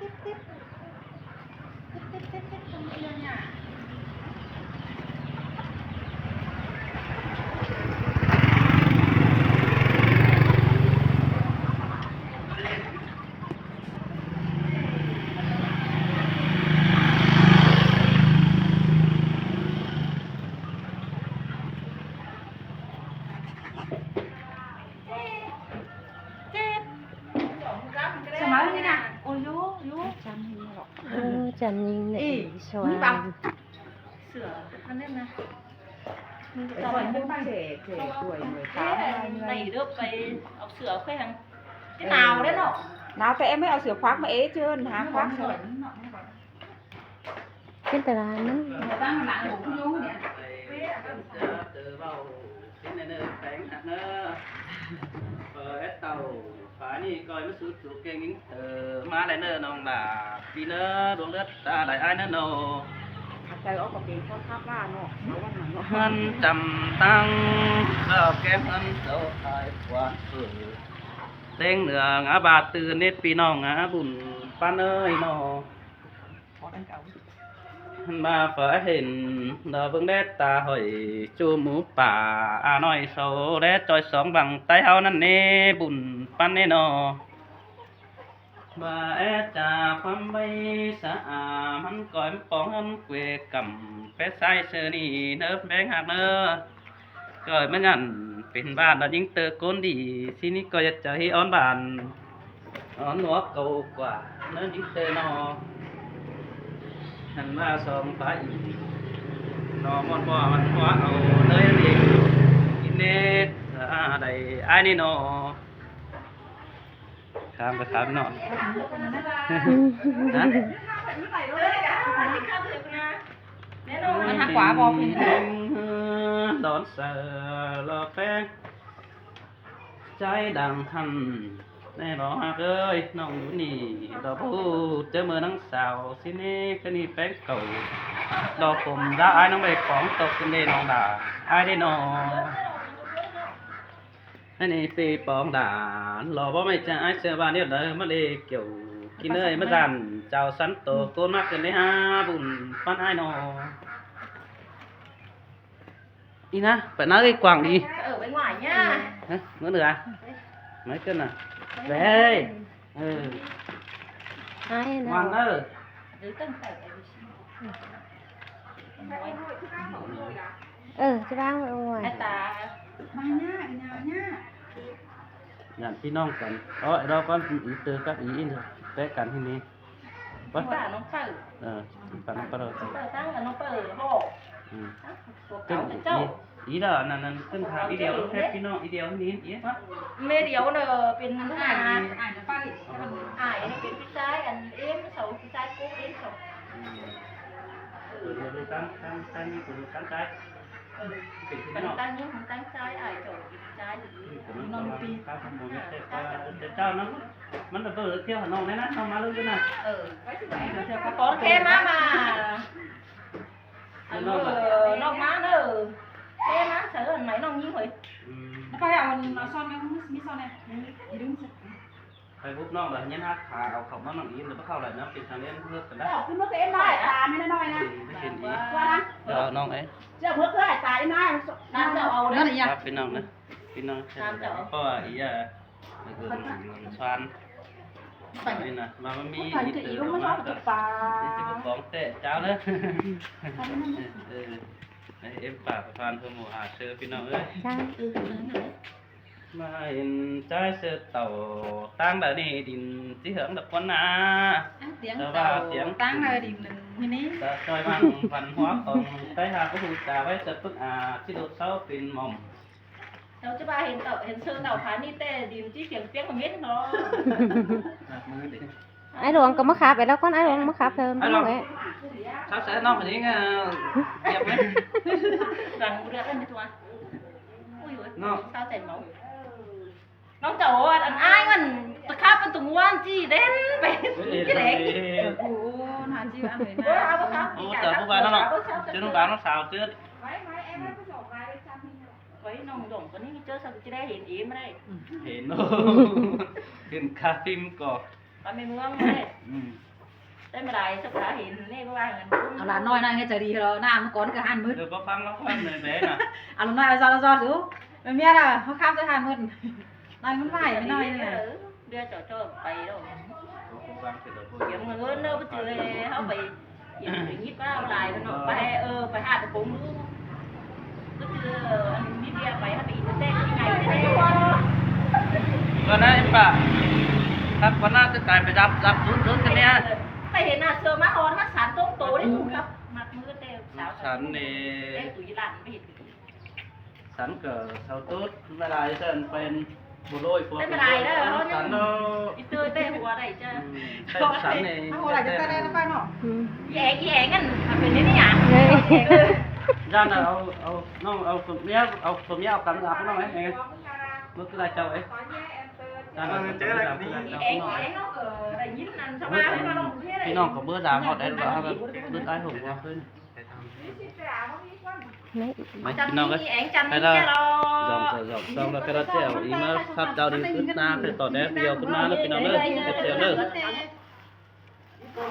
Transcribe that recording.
ສະເໝີນີ້ນະ ໂອ້ຍ ຢູ່ ຢູ່ ຈຳຍິງເນາະ ເອີ ຈຳຍິງເນາະ ເອີ ສວ່າງ ເສືອ ອັນນັ້ນນະ ມັນກໍຕ້ອງ ເອີ ເຈ ເຈ ກວຍ ເອີ ໄປເດີ ໄປເອົາເສືອແຂວງ ຈະໜາວເດ້ເນາະ ໜາວແຕ່ ເອີ ໄມ່ເອົາເສືອຄວັກມາເອ ເຈີນຫາຄວັກ ເປັນຕາລານເນາະ ເຕັງເໜືອງາບາດຕື່ນນິດ ພີ່ນ້ອງງາບຸນປານເອີຍເນາະ ມາຝາເຫັນດອກເບິ່ງແດດຕາຫ້ອຍ ຈູໝູປ່າອານ້ອຍເຊົາແລຈອຍສອງບັງໃຕ້ເຮົານັ້ນເນ ບຸນປັນເນເນາະ ວ່າແອຈາຄວາມໄວສະອາ ມັນກອຍມັນປອງເຮືອນເກວກຳ ແປດຊາຍເຊີນີ້ເນີແບງຮັກເນີ ກອຍມັນຍັນເປັນບ້ານດອກຍິງເຕີໂກນດີ ຊິນີ້ກໍຢາກຈະໃຫ້ອ່ອນບ້ານ ອ່ອນຫົວເກົ່າກວ່າເນີຍິງເຕີເນາະ ຫັ້ນວ່າສອງຝາອີກເນາະ ມ່ອນບໍ່ມັນຫົວເອົາເນີເອງກິນເນດ ອາ ໄດ້ອ້າຍນີ້ເນາະ. ຖາມກໍຖາມເນາະ ອືມ ຮະ ມັນຮັກກວ່າບໍ່ພີ່ ດອນເສືອລໍແປງ ໃຈດັງຫັ້ນແນ່ບໍ່ຮັກເອີຍ ນ້ອງຢູ່ນີ້ດອກຜູ້ເຈີເມີນາງສາວຊິເນ ຄືນີ້ແປງເກົ່າດອກຜົມດາອ້າຍນ້ອງໃບຂອງຕົກເປັນເດນ້ອງດາ ອ້າຍເດນ້ອງ. ອັນນີ້ເປປອງດານ ລໍບໍ່ແມ່ນຈະອ້າຍເສືອວ່າແນວໃດ ມາເລກ່ຽວກິນເອີຍ ມາສັນເຈົ້າສັນໂຕ ໂກນມາເກີນໄດ້ຫາບຸນປານອ້າຍນ້ອງ ອີນາ ໄປນາເອີຍ ກວ້າງດີ ເອີ ໄປຫວາຍຍາ ຮະ ເມື່ອເໜືອ ໄໝເກີນນະ ເອີ ອ້າຍນະ ວັງເອີ. ເອີ ຈະວາງໄວ້ ໂອ້ຍ ຕາ ມາຍ່າ ອີນາຍ່າ ຍາດພີ່ນ້ອງກັນ ເອົາ ເອົາກ່ອນ ອີເຕີກັບອີອິນ ແປະກັນທີ່ນີ້ ປະ ປານ້ອງເປີ ເອີ ປານ້ອງເປີ ເປີຕັ້ງກັບນ້ອງເປີ ຮອກ ອືມ ເປັນເຈົ້າ ອີດອກ ອັນນັ້ນ ອັນນັ້ນ ເພິ່ນຖາມອີດຽວ ແທ້ພີ່ນ້ອງອີດຽວນີ້ ອີ ແມ່ດຽວເນາະ ເປັນລູກ ອ້າຍ ອ້າຍນະ ປ້າ ອ້າຍນີ້ເປັນພີ່ຊາຍ ອັນ ເອັມ ເຂົາ ພີ່ຊາຍກົກ ເອັມ ເຂົາ ອືມ ເອີ ເປັນຕັ້ງ ຕັ້ງ ຕັ້ງນີ້ເປັນຕັ້ງໃຈ ເອີ ເປັນພີ່ນ້ອງ ຕັ້ງຍິງ ຕັ້ງຊາຍ ອ້າຍເຈົ້າ ພີ່ຊາຍ ອືມ ນອນປີ ຕາມໝູ່ແຕ່ ແຕ່ເຈົ້ານຳ ມັນລະເບີດ ທ່ຽວຫານ້ອງແດ່ນະ ນ້ອງມາເລີຍນະ ເອີ ໂອເຄ ມາ ມາ. ອັນ ເອີ ນ້ອງມາເດີ ເອີ ມາໃສ່ເອີນໃໝ່ນ້ອງຍິງເຮີ້ຍ ອືມ ໄປເອົາ ເອົາຊ້ອນແມ່ ມີຊ້ອນແນ່ ອືມ ໄປບຸບນ້ອງລະ ເຮັດຮັກຂາເອົາເຂົ້າມານ້ອງອີນ ລະບໍ່ເຂົ້າລະນະ ເປັນທາງເລນເຮີດກັນໄດ້ ອອກຂຶ້ນມາເປັນນ້ອຍ ຕາແມ່ນ້ອຍນະ ອືມ ໄປເຫັນອີ ວ່ານະ ເອີ ນ້ອງເອີຍ ເຈົ້າເມືອເພື່ອໃຫ້ຕາອີນາຍ ນ້ຳເຈົ້າເອົາເດີ ພີ່ນ້ອງນະ ພີ່ນ້ອງ ນ້ຳເຈົ້າເອົາ ເພາະວ່າອີ ເອີ ຊານ ໄປນີ້ນະ ມາ ມັນມີອີກ ເອີ ລງມາຊອບປາ ນີ້ຊິບໍ່ຂອງແທ້ເຈົ້າເດີ ເອີ ໃນເອັມປາກປະທານເພິ່ນໝູ່ຫາເຊີພີ່ນ້ອງເອີຍ ເຈົ້າ ມາເຫັນຈາຍເຊີເຕົາ ຕ່າງໃດນີ້ດິນຊິເຫິງດອກຄວັນນາ ຕຽງເຕົາ ຕຽງ ຕ່າງໃດດິນໜຶ່ງນີ້ ຕາຈອຍມັງພັນຫົວຂອງໃຕ້ຫາກບໍ່ຮູ້ຈາໄວ້ສະປຶກອາ ຊິໂດດເຊົາເປັນໝ່ອມ. ເຈົ້າຈະວ່າເຫັນເຕົາ ເຫັນເຊີເຕົາຂາຍນີ້ແຕ່ດິນຈີ່ພຽງປຽງເມັດເນາະ ອ້າຍຫຼວງກໍມາຂັບໄປແລ້ວກ່ອນ ອ້າຍຫຼວງມາຂັບເທີມ ອ້າຍຫຼວງ ນ້ອງເອີຍ ຊາວໃສນ້ອງຜູ້ຍິງ ເອີ ຢຽບໄວ້ ຫຼັງເຮືອນນີ້ຕົວ ອຸ້ຍ ເນາະ ຊາວໃສເມົາ ນ້ອງເຈົ້າອັນອ້າຍມັນຕະຂາບເປັນຕົວງ່ວນຈີ່ເດັ່ນໄປ ເອີ ຈີ່ເດ້ ໂອ້ ນານຈີ່ອັນເລີຍນະ ໂອ້ ເຈົ້າຜູ້ວ່າເນາະ ເຈົ້ານ້ອງບາງນ້ອງສາວເຈີ ໄວ້ ໄວ້ ແອ ໄວ້ ໄວ້ ນ້ອງດອງ ຕອນນີ້ເຈີ ສັກຈະໄດ້ເຫັນເອມາໄດ້ ເຫັນ ເຫັນຄາຟິມກໍ ປາແມ່ເມືອງເດ້ ອືມ ແຕ່ມາໄດ້ສະພາເຫັນແນ່ ເພາະວ່າເງິນ ເອົາຫຼານນ້ອຍນະ ໃຫ້ໃຈດີເນາະ ນ້າມາກ່ອນກໍຫັ້ນໝົດ ເອີ ບໍ່ຟັງລາວຄວາມແມ່ນແບນະ ອາລົມນາຍຊອດຊອດຢູ່ ແມ່ນເມຍລະເຮົາຄາມໃສ່ຫັ້ນໝົດ ນາຍມັນໄຫວແມ່ນ້ອຍນີ້ນະ ເດືອເຈົ້າໆໄປແລ້ວ ຕຽມເງິນເດີ ບໍ່ຈື່ເຮົາໄປ ເກັບໄປຍິບມາຫຼາຍເນາະ ໄປ ເອີ ໄປຫາກະໂປງດູ ກໍຄືອັນມີເບຍໄປຫາໄປອີກແຕ່ໃຫຍ່ແທ້ ກໍນະ ອີ່ປ້າ ຄັກກວ່າໜ້າຈະກາຍໄປດັບ ດັບສູນໆກັນແດ່ ໄປເຫັນໜ້າເຊື່ອມາຮອດຫາສັນຕົງໂຕເດ້ ມັດມືແຕ່ສາວສັນນີ້ ແຕ່ຕຸຍຫຼານໄປເຫັນ ສັນກໍເຊົາໂຕດ ເວລາສັນເປັນບໍ່ໂລຍພວກ ແຕ່ບໍ່ໄດ້ເດີ ສັນເນາະ ອີເຕີແຕ່ຫົວໄດ້ຈ້າ ອືມ ແຕ່ສັນນີ້ ເຮົາບໍ່ໄດ້ຈະໃສ່ໄດ້ນະປ້າເນາະ ອືມ ອີແອງ ອີແອງອັນ ເປັນນີ້ຫຍັງ ເອີ ຢ້ານເອົາ ເອົາ ນ້ອງເອົາຕົວເມຍ ເອົາຕົວເມຍເອົາກັນອາບນ້ອງເອີຍ ເອີ ບໍ່ຄືລາຍເຈົ້າເອີຍ ຢ້ານເອົາຕົວເມຍອາບນ້ອງ ອີແອງ ອີແອງເນາະ ເອີ ໄດ້ຍິນອັນຊາວບ້ານເວົ້າ ພີ່ນ້ອງກໍເບີດາຮອດໄດ້ແລ້ວ ເຮົາກໍບຶດອ້າຍຫົງວ່າຄືນ ໄປ ພີ່ນ້ອງເອີຍ ໄປລະ ສອງຕໍ່ສອງ ສອງຕໍ່ສອງ ແລ້ວກໍລະແຈວອີກມາພັບດາວນີ້ຂຶ້ນໜ້າ ໄປຕໍ່ແດ່ດຽວຂຶ້ນມາເດີ ພີ່ນ້ອງເດີ ແຈວເດີ ເອີ